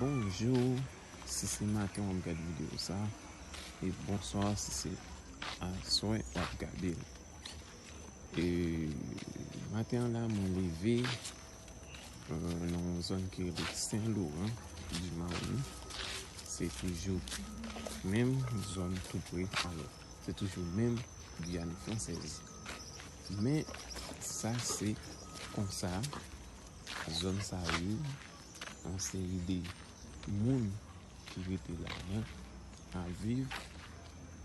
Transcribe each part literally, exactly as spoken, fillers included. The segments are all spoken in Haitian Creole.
Bonjou, si se maten w ap gade videyo sa, e bonswa si se aswè w ap gade l. E maten an la, mwen leve, euh, nan yon zòn ki rele Sen Loran di Mawoni. Se toujou menm zòn tou pre, alò, se toujou menm Giyàn fransèz. Men sa se konsa zòn sa ye, yon seri de moun ki rete ladan ap viv.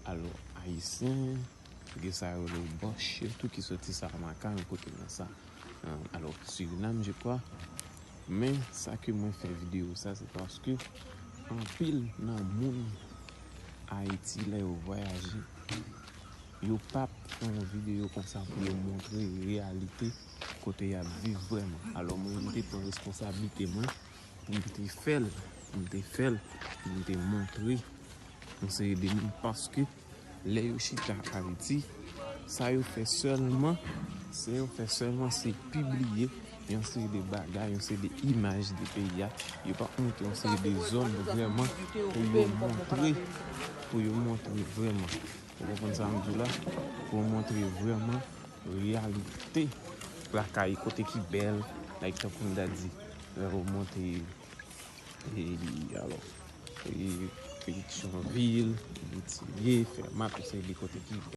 Alò, ayisyen, gen sa yo rele bòch yo tou ki soti Saramaka, yon kote konsa. Alò, Surinam, je crois. Men sa ke mwen fè videyo sa, se paske anpil nan moun Ayiti, lè yo vwayaje, yo p ap fè yon videyo konsa pou yo montre reyalite kote y ap viv vrèman. Alò, mwen, m te pran responsablite mwen pou m te fè l, pou m te fè l, pou m te montre yon seri de moun, paske lè yo chita Ayiti, sa yo fè sèlman, sa yo fè sèlman se pibliye yon seri de bagay, yon seri de imaj de peyi a. Yo pa montre yon seri de zòn vrèman pou yo montre, pou yo montre vrèman. Ou konprann sa m di w la? Pou yo montre vrèman reyalite lakay, kote ki bèl, like tankou m ta di, lè yo montre, e, alò, e, Petyonvil, Boutilye, Fèmat, yon seri de kote ki